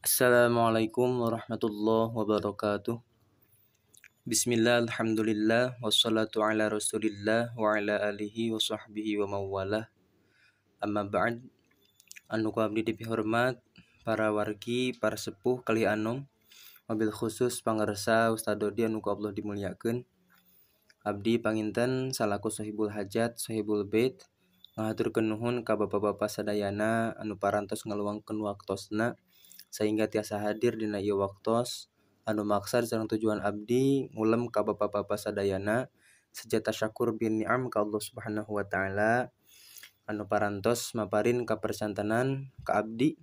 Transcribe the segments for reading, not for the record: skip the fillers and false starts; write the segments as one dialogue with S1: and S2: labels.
S1: Assalamualaikum warahmatullahi wabarakatuh. Bismillah, alhamdulillah, wassalatu ala rasulillah wa ala alihi wa sahbihi wa mawalah. Amma ba'd. Anu ku abdi dipihormat para wargi, para sepuh kali anom, wabil khusus pangersa Ustaz Dodi anu ku Allah dimuliakeun. Abdi panginten salaku sahibul hajat, sahibul bait, ngahaturkeun nuhun ka bapak-bapak sadayana anu parantos ngaluangkeun waktosna sehingga tiasa hadir dina ieu waktos anu maksad sareng tujuan abdi ngulem ka bapak-bapak sadayana sejata syakur bin ni'am ka Allah Subhanahu wa taala anu parantos maparin kapercantenan ka abdi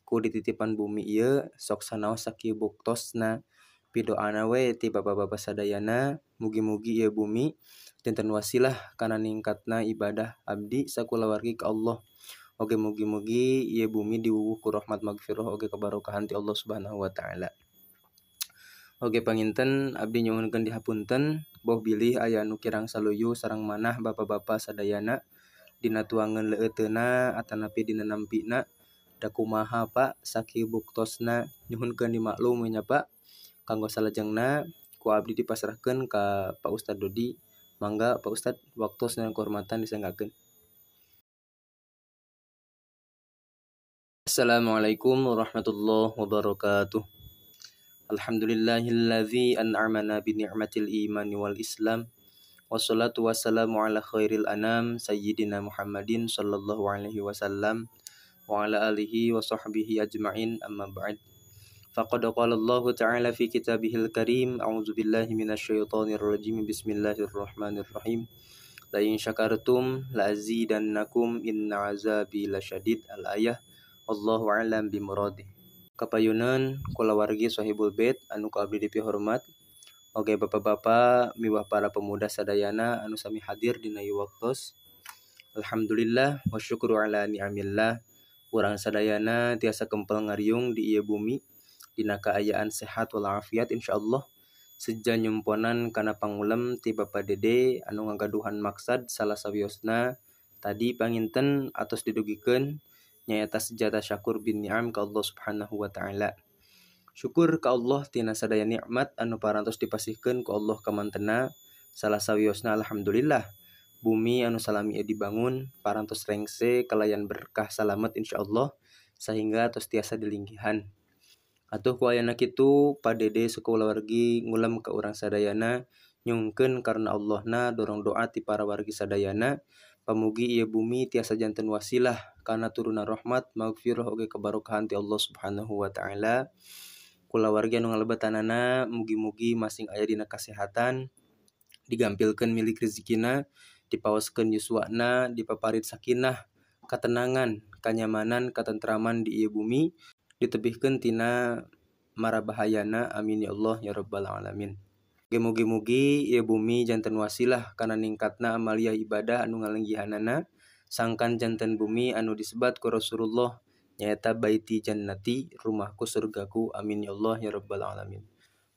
S1: ku dititipan bumi ieu sok sanaos sakieu buktosna pidoana we ti bapak-bapak sadayana mugi-mugi ieu bumi janten wasilah kana ningkatna ibadah abdi sakulawargi ka Allah. Oke, mugi-mugi ieu bumi diwuwuh ku rahmat magfirah oge kebarokahan ti Allah Subhanahu wa taala. Oke, panginten abdi nyuhunkeun dihapunten boh bilih aya anu kirang saluyu sareng manah bapak-bapak sadayana dina tuangan leuteuna atanapi dina nampina da kumaha Pak sakieu buktosna nyuhunkeun dimaklum we nya Pak. Kanggo salajengna ku abdi dipasrahkeun ka Pak Ustad Dodi. Mangga Pak Ustad waktos dan kehormatan disanggakeun. Assalamualaikum warahmatullahi wabarakatuh. Alhamdulillahilladzi an'amana bi ni'matil imani wal islam. Wassalatu wassalamu ala khairil anam sayyidina Muhammadin sallallahu alaihi wasallam wa ala alihi wa sahbihi ajma'in, amma ba'd. Faqad qala Allahu ta'ala fi kitabihil karim, a'udzu billahi minasyaitonir rajim, bismillahirrahmanirrahim. La in syakartum la azidannakum inna azabi lasyadid. Al-ayah. Wallahu a'lam bimuradih. Kapayunan kulawargi sahibul bait anu ku abdi dipihormat. Oge bapak-bapak miwah para pemuda sadayana anu sami hadir dina ieu waktos. Alhamdulillah wa syukru ala ni'amillah. Urang sadayana tiasa kempel ngariung di ieu bumi dina kaayaan sehat walafiat insyaallah. Seja nyumponan kana pangulem ti Bapak Dede anu ngagaduhan maksad salah sawiosna tadi panginten atos didugikeun nyaeta sejata syakur bin ni'am ka Allah Subhanahu wa taala. Syukur ka Allah tina sadaya nikmat anu parantos dipasihkeun ku Allah kamantena. Salah sawiosna alhamdulillah bumi anu salami dibangun parantos rengse kalayan berkah salamet insyaallah sehingga tos tiasa dilinggihan. Atuh ku ayana kitu Pak Dede sakulawargi ngulem ka urang sadayana nyungkeun karena Allahna dorong doa ti para wargi sadayana pamugi ieu bumi tiasa janten wasilah kana turuna rahmat magfirah oge kebarokahan ti Allah Subhanahu wa taala. Kulawargi anu ngalebetanana mugi-mugi masing aya dina kasehatan, digampilkeun milik rezekina, dipaoskeun yuswana, dipaparit sakinah, katenangan, kanyamanan, katentraman di ieu bumi, ditebihkeun tina mara bahayana. Amin ya Allah ya rabbal alamin. Mugi-mugi ieu bumi janten wasilah kana ningkatna amaliah ibadah anu ngalenggihanana sangkan janten bumi anu disebat ku Rasulullah nyaeta baiti jannati, rumahku surgaku. Amin ya Allah ya rabbal alamin.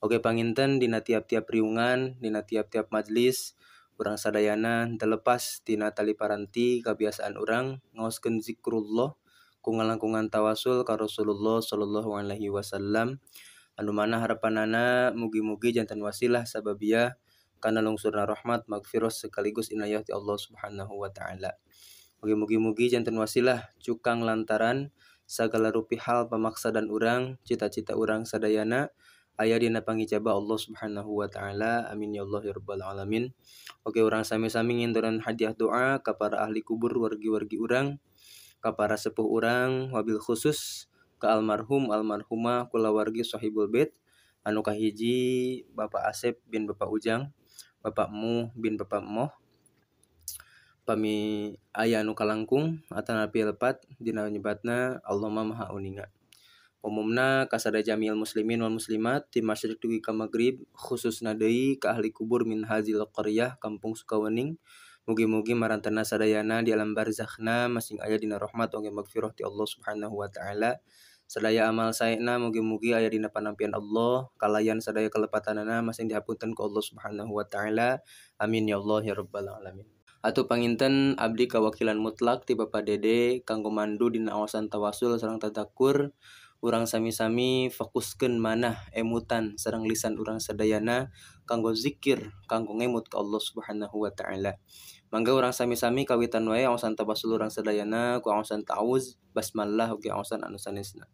S1: Oke panginten dina tiap-tiap riungan, dina tiap-tiap majlis urang sadayana terlepas tina tali paranti kebiasaan urang ngaoskeun zikrullah ku ngalangkungan tawasul ka Rasulullah sallallahu alaihi wasallam anu mana harapanana mugi-mugi janten wasilah sababiyah kana lungsurna rahmat magfirah sekaligus inayah ti Allah Subhanahu wa taala. Mugi-mugi janten wasilah cukang lantaran sagala rupi hal pamaksadan urang, cita-cita urang sadayana aya dina pangijabah Allah Subhanahu wa taala. Amin ya Allah ya rabbal alamin. Oke urang sami-sami nginturan hadiah doa ka para ahli kubur wargi-wargi urang, ka para sepuh urang, wabil khusus ka almarhum almarhumah kulawargi sahibul bait anu kahiji Bapak Asep bin Bapak Ujang, Bapak Muh bin Bapak Moh. Pami aya anu kalangkung atanapi lepat dina nyebatna Allahumma maha uninga. Umumna kasada jamil muslimin wal muslimat ti masyriq dugi ka magrib khususna deui ka ahli kubur min hazil qaryah kampung Sukawening. Mugi-mugi marantena sadayana di alam barzakhna masing aya dina rahmat oge magfirah ti Allah Subhanahu wa taala. Sadaya amal saena mugi-mugi aya dina panampian Allah, kalayan sadaya kelepatanana masing dihapunten ku Allah Subhanahu wa taala. Amin ya Allah ya rabbal alamin. Atuh panginten abdi kawakilan mutlak ti Bapak Dede kanggo mandu dina awasan tawasul sareng tadakur. Urang sami-sami fokuskeun manah emutan sareng lisan urang sadayana kanggo zikir, kanggo ngemut ka Allah Subhanahu wa taala. Mangga urang sami-sami kawitan wae aosan tabasul urang sadayana ku aosan ta'awuz, basmalah ugi aosan anu sanesna.